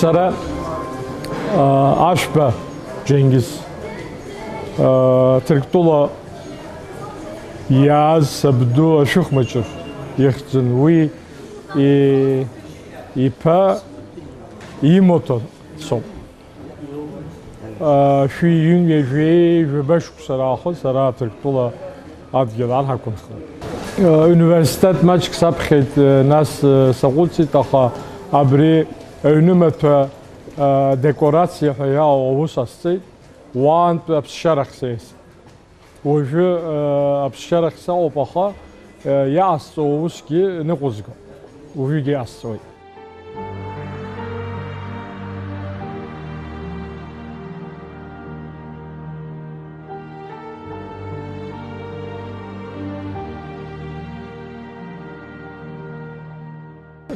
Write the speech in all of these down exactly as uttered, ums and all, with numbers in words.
Сара, аа, Ашәба Џьенгиз, аа, Ҭырқәтәыла иааз сабду ашәыхәмаҷыр ихьӡын, уи и-, иԥа имоҭа соуп. Шәи ҩынҩажәи жәаба шықәса раахыс ара Ҭырқәтәыла адгьыл арҳақәынхеит. Университет маҷк саԥхьеит, нас саҟәыҵит, аха абри аҩнымаҭәа декорациа ҳәа иаау аус ҟасҵеит, уаантәи аԥсшьарахь сеис. Уажәы, э, аԥсшьарахь саҟоуп, аха, э, иҟасҵо аусгьы ныҟәызго. Уажәыгьы иҟасҵоит.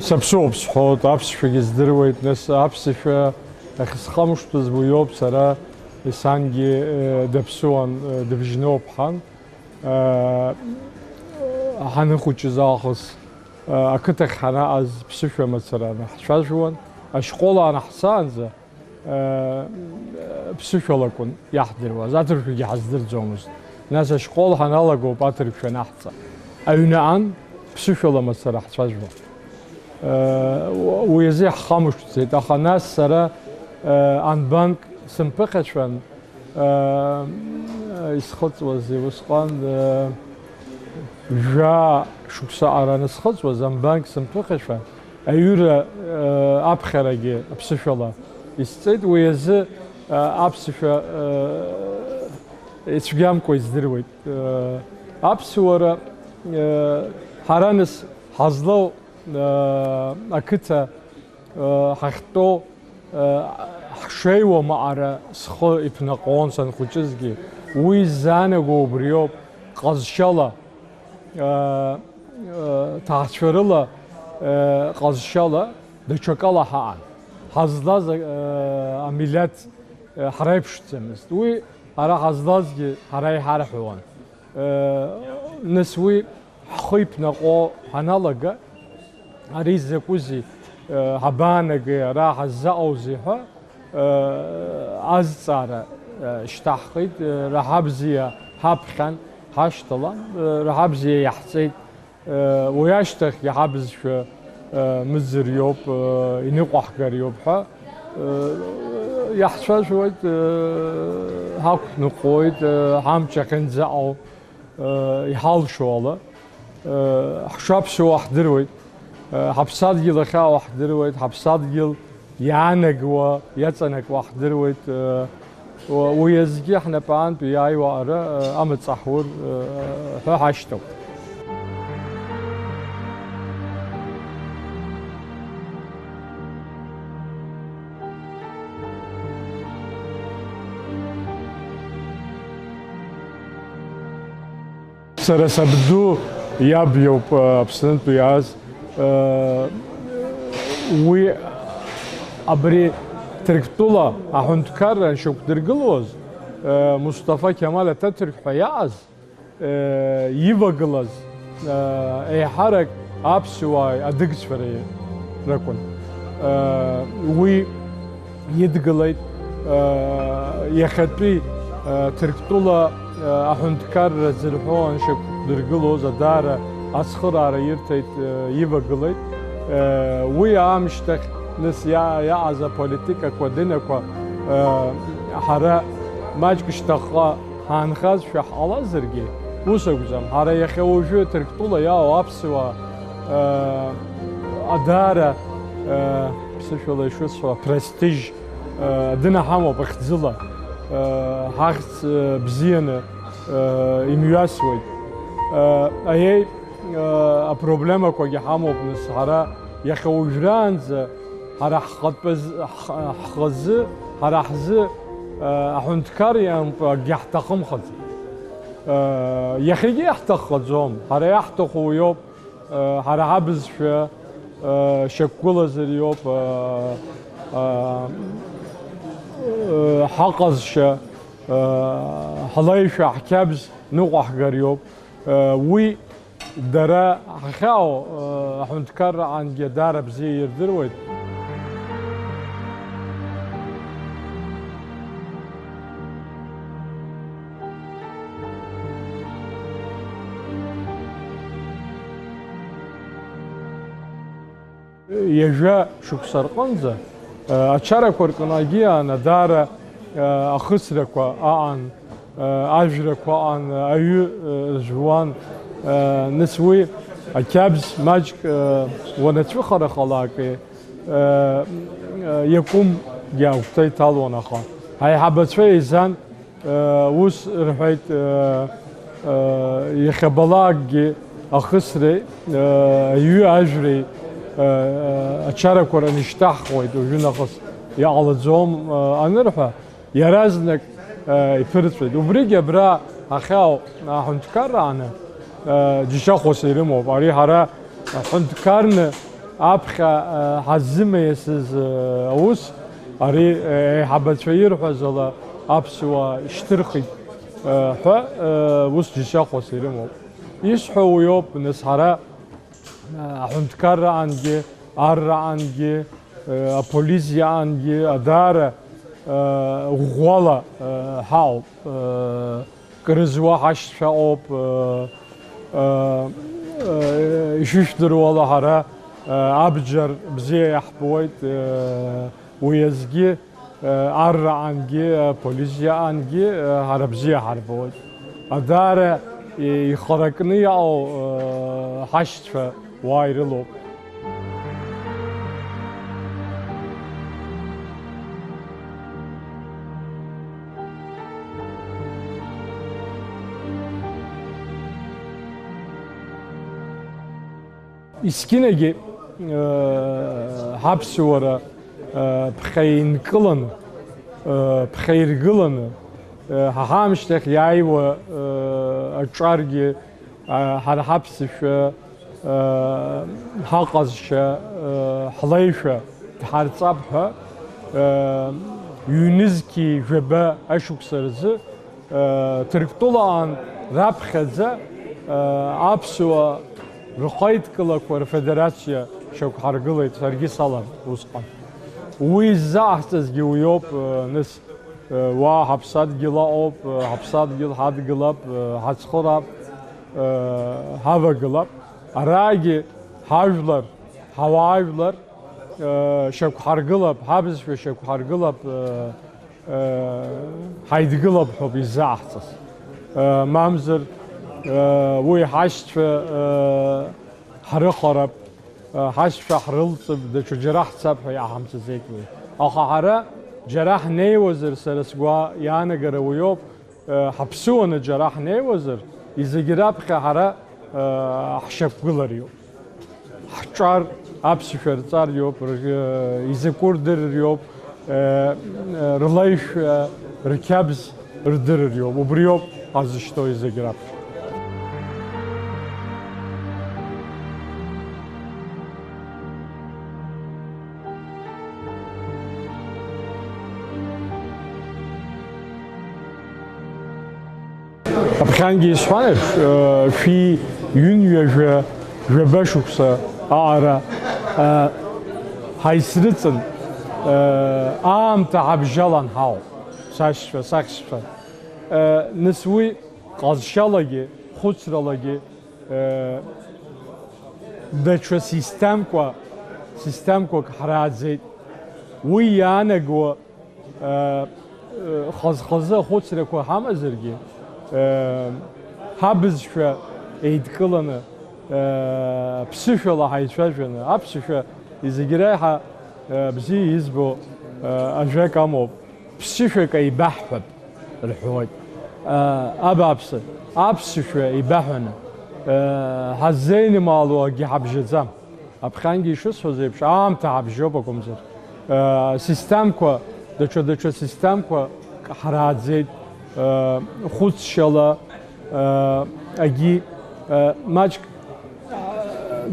Саԥсыуоуп сҳәоит, аԥсшәагьы здыруеит, нас аԥсшәа ахьысхамышҭыз уиоуп, сара есангьы, э, даԥсуан, э, дыбжьны уаԥҳан, э, ҳаныхәыҷыз аахыс, э, ақыҭахь ҳанаҟаз ԥсышәа мацара анаҳцәажәуан, ашкол аанаҳцаанӡа, ԥсышәалакәын иаҳдыруаз, аҭырқәагьы ҳаздырӡомызт. Нас ашкол ҳаналагоуп аҭырқәшәа анаҳҵа. Аҩны аан, ԥсышәала мацара ҳцәажәон. Уи азы иаҳхамышҭӡеит, аха нас сара анбанк сымԥыхьашәан, исхыҵуазеи усҟан, жәа шықәса ара анысхыҵуаз, анбанк сымԥыхьашәан, аҩыра, э, аԥхьарагьы аԥсышәала исҵеит, уи азы, э, аԥсышәа, э, ицәгьамкәа издыруеит. Э, аԥсуара, э, ҳара нас ҳазлоу, э, ақыҭа, э, ҳахьтәоу, э, ҳшеиуам аҟара схы иԥнаҟон санхәыҷызгьы. Уи ззаанаго убриоуп, ҟазшьала, э, ҭаацәарыла, ҟазшьала, даҽакала ҳаан. Ҳазлаз, амилаҭ, ҳреиԥшӡамызт. Уи ара ҳазлазгьы ҳара иҳарҳәауан. Нас уи ҳхы иԥнаҟо ҳаналага, ари закәызеи, ҳабаанагеи, ара ҳаззаҟоузеи ҳәа, азҵаара шьҭаҳхит, Раҳабзиа ҳаԥхьан, ҳашьҭалан, Раҳабзиа иаҳҵеит, уи ашьҭахь иҳабызшәа мыӡырҩоуп, иныҟәаҳгариоуп ҳәа иаҳцәажәоит, ҳақәныҟәоит, ҳамч ахьынӡаҟоу. Иҳалшо ала, ҳшаԥсуа ҳдыруеит, ҳаԥсадгьыл ахьаауа ҳдыруеит, ҳаԥсадгьыл иаанагуа, иаҵанакуа ҳдыруеит, уи азгьы ҳнапаантә иааиуа ара амаҵ аҳур ҳәа ҳашьҭоуп. Сара сабду иаб иоуп, Аԥснынтәи иааз. Уи абри Ҭырқәтәыла аҳәынҭқарра аншьақәдыргылоз, Мусҭафа Қьамал Аҭаҭырқә ҳәа иааз, ивагылаз, еиҳарак аԥсуааи адыгцәареи ракәын. Уи идгылеит, иахьатәи, Ҭырқәтәыла аҳәынҭқарра зырҳәо аншьақәдыргылоз адаара ацхыраара ирҭеит, ивагылеит. Уи аамышьҭахь нас иа-, иааз аполитикақәа дынақәа, ҳара маҷк шьҭахьҟа ҳаанхазшәа ҳҟалазаргьы, ус акәӡам. Ҳара иахьа уажәы Ҭырқәтәыла иаау аԥсуаа, э, адаара, э, ԥсышәала ишысҳәо, апрестиж, э, адына ҳамоуп, ахьӡыла, э, ҳахьӡ, э, бзианы, э, имҩасуеит. Э, аиеи, э, апроблемақәагьы ҳамоуп, нас, ҳара иахьа уажәраанӡа ҳара ҳхатәы з-, ҳ-, ҳхазы, ҳара ҳзы, э, аҳәынҭқар иамтәу акгьы ҳҭахымхаӡеит. Э, иахьагьы иаҳҭаххаӡом, ҳара иаҳҭаху уиоуп, э, ҳара ҳабызшәа, э, шьақәгылазар иоуп, э, э, э, ҳаҟазшьа, э, ҳлеишәа, ҳқьабз ныҟәаҳгар иоуп. Э, уи Дара ҳахьаау, э, аҳәынҭқарраҟангьы даара бзиа ирдыруеит. Ҩажәа шықәса рҟынӡа, э, ачарақәа ркынагьы аан, даара, э, ахысрақәа аан, э, ажәрақәа аан, аҩы, э, ржәуан, э, нас уи ақьабз маҷк, э, уанацәыхарахалак, э, э, иакәымгьы агәҭа иҭалон, аха аиҳабацәа еизан, Ус рҳәеит, иахьабалакгьы ахысреи, аҩы ажәреи, ачарақәа раны ишьҭаҳхуеит, уажәы нахыс иҟалаӡом анырҳәа, иаразнак иԥырҵәеит. Убригьы абра ахьаау аҳәынҭқарра ааны џьашьахәас ирымоуп. Ари ҳара аҳәынҭқарны аԥхьа, э, ҳаззымиасыз, э, аус, ари, э, аиҳабацәа ирҳәаз ала аԥсуаа шьҭырхит, э, ҳәа, э, ус џьашьахәас ирымоуп. Исҳәо уиоуп, нас ҳара, э, аҳәынҭқарраангьы, арраангьы, э, аполизиаангьы, адаара, э, ӷәӷәала, э, ҳаауп, э, Кыр зуа ҳашьцәа ыҟоуп, э, э, э, ишышәдыруа ала, ҳара, э, абџьар бзиа иаҳбоит, э, уи азгьы, э, арраангьы, аполизиаангьы, э, ҳара бзиа ҳарбоит. Адаара, э, ихаракны иҟоу, э, ҳашьцәа уаа ирылоуп. Есқьынагьы, э, ҳаԥсуара, э, ԥхьа инкыланы, э, ԥхьа иргыланы, э, ҳа ҳаамышьҭахь иааиуа, э, аҿаргьы, э, ҳара ҳаԥсышәа, э, ҳаҟазшьа, э, ҳлеишәа дҳарҵап ҳәа, э, ҩнызқьи жәаба ашықәса рзы, э, Ҭырқәтәылаан раԥхьаӡа, э, аԥсуа рхеидкылақәа рфедерациа шьақәҳаргылеит, саргьы салан усҟан. Уи ззаҟаҳҵазгьы уиоуп, э, нас. Уа ҳаԥсадгьыл аҟоуп, ҳаԥсадгьыл ҳадгылап, ҳацхыраап, ҳавагылап. Араагьы ҳажәлар, ҳауаажәлар шьақәҳаргылап, ҳабызшәа шьақәҳаргылап, ҳаидгылап ҳәоуп иззаҳҵаз. Мамзар, уи ҳашьцәа ҳрыхарап. Ҳашьцәа ҳрылҵып, даҽа џьара ҳцап ҳәа иаҳамҵаӡеит уи. Аха ҳара џьара ҳнеиуазар, сара сгәы иаанагара уиоуп, ҳаԥсуаны џьара ҳнеиуазар, изегьы раԥхьа ҳара ҳшьақәгылариоуп. Ҳҿар аԥсышәа рҵариоуп, р-, изакәу рдырыриоуп, рылаҩшәа, рқьабз рдырыр иоуп, убриоуп ҳазышьҭоу зегь раԥхьа. Аԥхьангьы исҳәан еиԥш, шәи ҩынҩажәа жәаба шықәса аҟара ҳаицрыҵын, аамҭа ҳабжьалан ҳауп. Сашьцәа, сахьшьцәа, нас уи ҟазшьалагьы, хәыцралагьы, даҽа системқәа, системқәак ҳрааӡеит. Уи иаанаго, хаз-хазы ахәыцрақәа ҳамазаргьы, ҳабызшәа еидкыланы, ԥсышәала ҳаицәажәаны, аԥсышәа зегьы реиҳа бзиа избо ажәак амоуп. Ԥсышәак еибаҳҳәап, рҳәоит. Абааԥсы, аԥсышәа еибаҳәаны, ҳаззеинымаало акгьы ҳабжьаӡам. Аԥхьангьы ишысҳәаз еиԥш, аамҭа ҳабжьоуп акәымзар. Системқәа, даҽа-даҽа системқәа ҳрааӡеит, хәыцшьала, агьи, маҷк,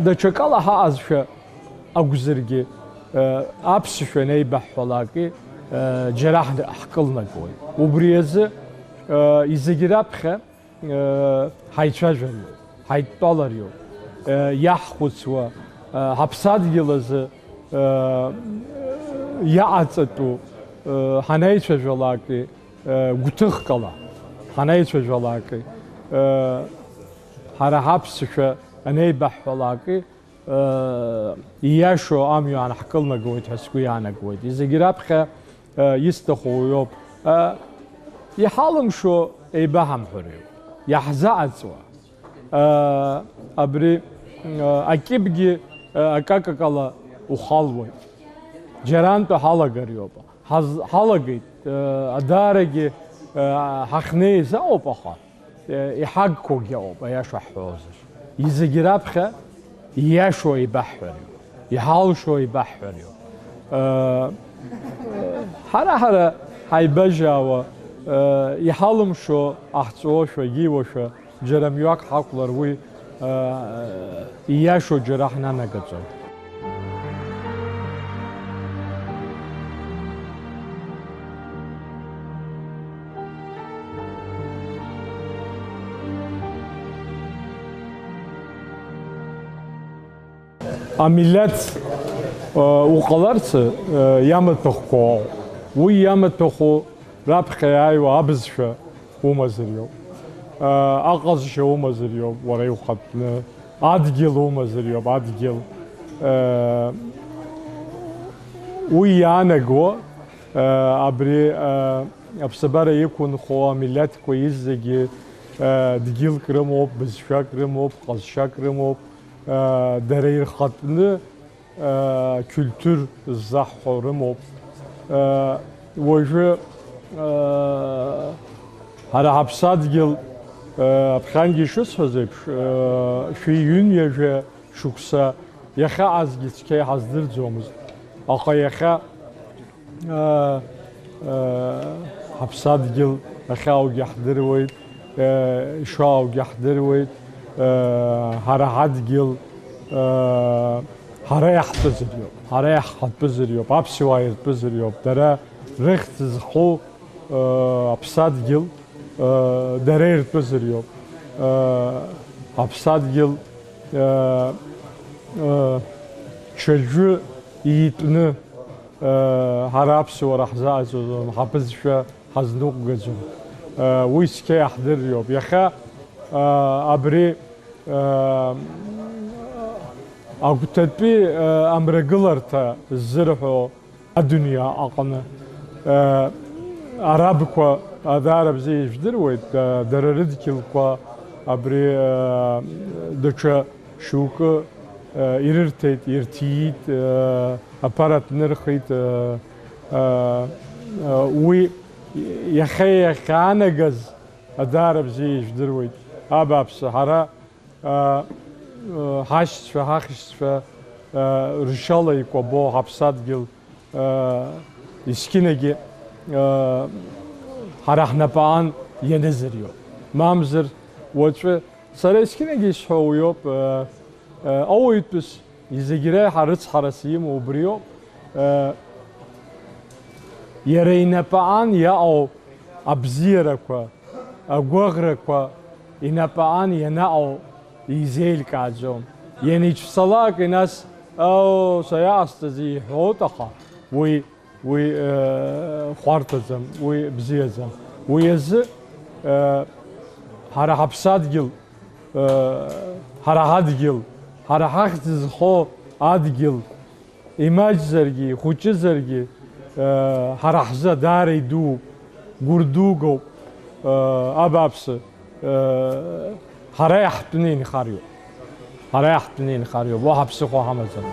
даҽакала ҳаҟазшәа, акәзаргьы, аԥсышәа анеибаҳҳәалакгьы, џьара ҳ-, ҳкылнагоит. Убри азы, изегьы раԥхьа, ҳаицәажәариоуп, ҳаидтәалариоуп, иаҳхәыцуа, ҳаԥсадгьыл азы, иаҟаҵатәу, ҳанеицәажәалакгьы, гәҭыхк ала ҳанеицәажәалакгьы, ҳара ҳаԥсышәа анеибаҳҳәалакгьы, Ииашоу амҩа ааҳкылнагоит ҳәа сгәы иаанагоит. Зегьы раԥхьа исҭаху уиоуп. Иҳалымшо еибаҳамҳәариоуп, иаҳзаҟаҵуа. Абри акьыԥгьы акакакала ухалуеит. Џьарантәи ҳалагариоуп. Ҳаз-, ҳалагеит, адаарагьы ҳахьнеиз ауп, аха иҳагқәоугьы ауп, аиаша ҳҳәозар. Зегьы раԥхьа ииашоу еибаҳҳәариоуп, иҳалшо еибаҳҳәариоуп. Ҳара-ҳара ҳаибажьаауа, иҳалымшо ҟаҳҵошәа, ииуашәа, џьара мҩак ҳақәлар уи, ииашоу џьара ҳнанагаӡом. Амилаҭ, э, уҟаларц, э, иамаҭәахәқәоу, уи иамаҭәахәу раԥхьа иааиуа абызшәа умазар иоуп. Э, аҟазшьа умазар иоуп, уара иухатәны, адгьыл умазар иоуп, адгьыл. Э, уи иаанаго, э, абри, э, аԥсабара иқәынхо амилаҭқәа изегьы, э, дгьылк рымоуп, бызшәак рымоуп, ҟазшьак рымоуп. Дара ирхатәны, культур ззаҳҳәо рымоуп. Уажәы ҳара ҳаԥсадгьыл, аԥхьангьы ишысҳәаз еиԥш, шәи ҩынҩажәа шықәса иахьаҟазгьы цқьа иҳаздырӡомызт. Аха иахьа Ҳаԥсадгьыл ахьааугьы ҳдыруеит, ишааугьы ҳдыруеит, ҳара ҳадгьыл, ҳара иаҳтәызар иоуп, ҳара иаҳхатәызар иоуп, аԥсуаа иртәызар иоуп, дара рыхьӡ зху аԥсадгьыл дара иртәызар иоуп, аԥсадгьыл ҽаӡәы итәны ҳара аԥсуара ҳзааӡом, ҳабызшәа ҳазныҟәгаӡом. Уи цқьа иаҳдырриоуп. Иахьа абри агәҭатәи амрагыларҭа ззырҳәо адунеи аҟны арабқәа даара бзиа ижәдыруеит, дара рыдгьылқәа абри даҽа шьоукы ирырҭеит, ирҭиит, аԥара ҭнырхит. Уи иахьа иахьаанагаз даара бзиа ижәдыруеит. Абааԥсы, ҳара ҳашьцәа, ҳахьшьцәа ршьала икәабо ҳаԥсадгьыл есқьынагьы ҳара ҳнапаан ианызар иоуп. Мамзар уаҵәы Сара есқьынагьы исҳәо уиоуп, э, э, ауаҩытәыс зегь реиҳа рыцҳарас имоу убриоуп, э, иара инапаан иаҟоу абзиарақәа, агәаӷрақәа инапаан ианаҟоу изеилкааӡом. Ианицәцалак, нас, ау, са иаҟасҵаз иҳәоит, аха уи Уи, э, хәарҭаӡам, уи бзиаӡам. Уи азы, э, ҳара ҳаԥсадгьыл, э, ҳара ҳадгьыл, ҳара ҳахьӡ зхо адгьыл, имаҷзаргьы, ихәыҷызаргьы, э, ҳара ҳзы даара идууп, гәырдугоуп, э, абааԥсы. Ҳара иаҳтәны инхариоуп. Ҳара иаҳтәны инхариоуп. Уаҳа ԥсыхәа ҳамаӡам.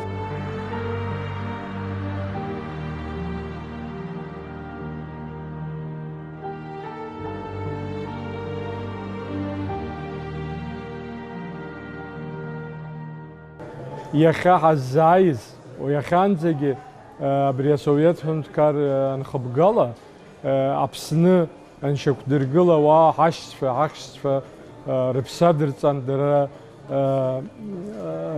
Иахьа ҳаззааиз, иахьанӡагьы, абри асовет ҳәынҭқар анхыбгала, Аԥсны аншьақәдыргыла ауаа ҳашьцәа, ҳахьшьцәа, рыԥсы адырҵан, дара,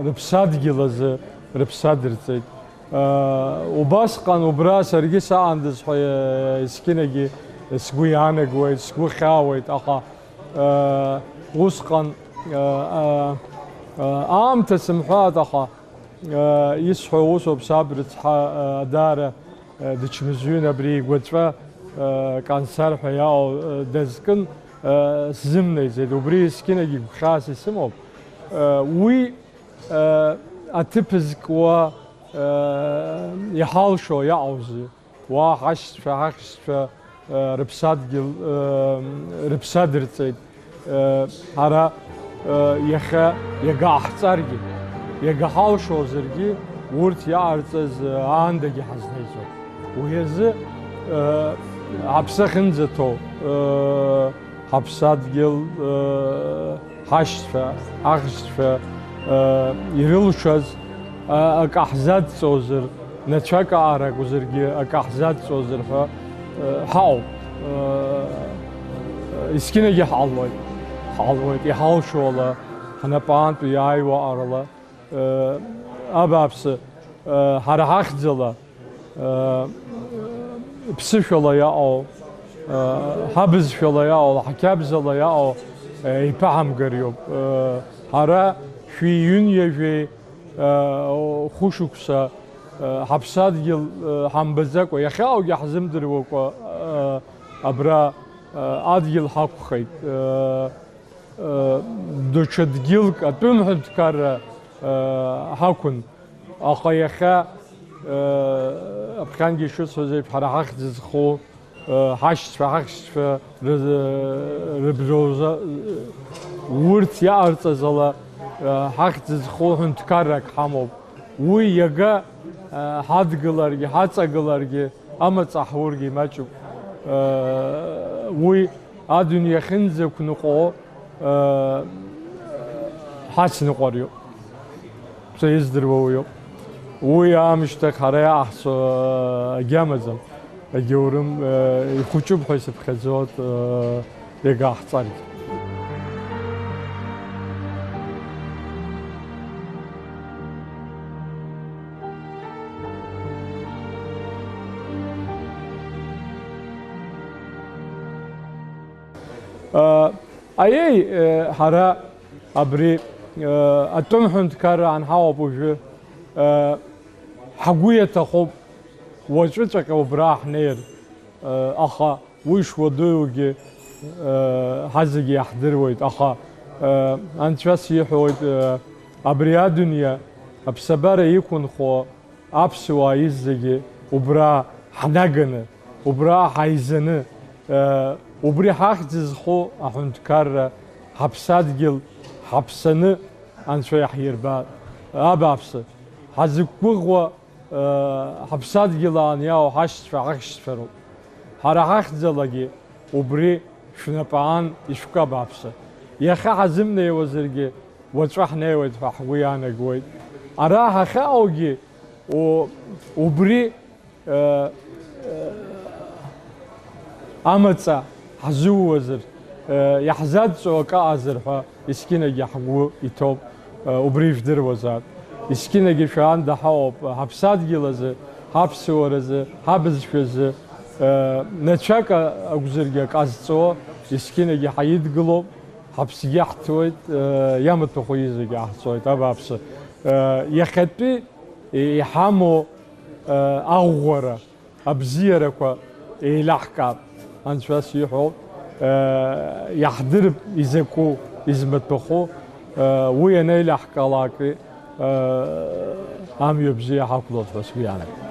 рыԥсадгьыл азы рыԥсы адырҵеит. Убасҟан убра саргьы саҟандаз ҳәа есқьынагьы сгәы иаанагоит, сгәы хьаауеит, аха усҟан аамҭа сымҳәааит, аха исҳәо усоуп, саб рыцҳа даара Дычмазаҩын абри игәаҵәа, э, Кансар ҳәа иаау, э, дазкын, э, сзымнаиҵеит. Убри есқьынагь игәхьаас исымоуп. Э, уи, э, Аҭыԥ зкуа, э, иҳалшо иаҟоузеи? Уа ҳашьцәа, ҳахьшьцәа, э, рыԥсадгьыл, э, рыԥсадырҵеит. Э, ҳара, э, иахьа иага ҟаҳҵаргьы, иага ҳалшозаргьы, урҭ иаҟарҵаз, э, аандагьы ҳазнеиӡом. Уи азы, э, ҳаԥсы ахьынӡаҭоу, э, ҳаԥсадгьыл, э, ҳашьцәа, ҳахьшьцәа, э, ирылшаз, э, акы ҳзадҵозар, нацәак аара акәзаргьы акы ҳзадҵозар ҳәа, э, ҳаҟоуп. Э, есқьынагьы ҳҟалоит, ҳҟалоит, иҳалшо ала, ҳнапаантәи иааиуа арала, э, абааԥсы, э, ҳара ҳахьӡала, ԥсышәала иаҟоу, ҳабызшәала иаҟоу, ҳқьабзала иаҟоу еиԥаҳамгариоуп. Ҳара шәи ҩынҩажәеи хәышықәса ҳаԥсадгьыл ҳамбаӡакәа, иахьааугьы ҳзымдыруакәа абра адгьыл ҳақәхеит. Даҽа дгьылк, атәым ҳәынҭқарра ҳақәын. Аха иахьа, аԥхьангьы ишысҳәаз еиԥш, ҳара ҳахьӡ зху, ҳашьцәа, ҳахьшьцәа рыбжоуза, урҭ иаҟарҵаз ала, ҳахьӡ зху ҳәынҭқаррак ҳамоуп. Уи иага ҳадгыларгьы, ҳаҵагыларгьы, амаҵ аҳургьы маҷуп. Уи адунеи ахьынӡақәныҟәо, ҳацныҟәариоуп. Са издыруа уиоуп. Уи аамышьҭахь ҳара иааҳцо агьамаӡам. Агьоурым ихәыҷуп ҳәа исыԥхьаӡоит, иагааҳҵаргьы. Аиеи, ҳара абри атәым ҳәынҭқарра анҳауап уажәы, ҳгәы иаҭахуп уаҵәыҵәҟьа убра ҳнеир, аха уи шуадаҩугьы ҳазегьы иаҳдыруеит, аха Анцәа сиҳәоит, абри адунеи аԥсабара иқәынхо аԥсуаа изегьы убра ҳнаганы, убра ҳаизаны, э, убри ҳахьӡ зху аҳәынҭқарра, ҳаԥсадгьыл ҳаԥсаны Анцәа иаҳирба, абааԥсы, ҳазықәгәыӷуа, э, ҳаԥсадгьыл аан иаау ҳашьцәа, ҳахьшьцәа роуп. Ҳара ҳахьӡалагьы убри шәнапы аан ишәкы, абааԥсы. Иахьа ҳазымнеиуазаргьы, уаҵәы ҳнеиуеит ҳәа ҳгәы иаанагоит. Ара ҳахьааугьы у-, убри, э, э, амаҵ ҳзууазар, э, иаҳзадҵо акы ыҟазар ҳәа есқьынагьы ҳгәы иҭоуп, э, убри ижәдыруазаап. Есқьынагьы шәаанда ҳауп, ҳаԥсадгьыл азы, ҳаԥсуара азы, ҳабызшәа азы, э, нацәак акәзаргьы ак ҟазҵо, есқьынагьы ҳаидгылоуп. Ҳаԥсгьы ҳҭоит, э, иамаҭәахәы изегьы ҟаҳҵоит, абааԥсы. Э, иахьатәи иҳамоу, э, аӷәӷәара, абзиарақәа еилаҳкаап, Анцәа сиҳәоит, э, иаҳдырп изакәу, измаҭәахәу, э, уи анеилаҳкаалак, э, амҩа бзиа ҳақәлоит ҳәа сгәы иаанагоит.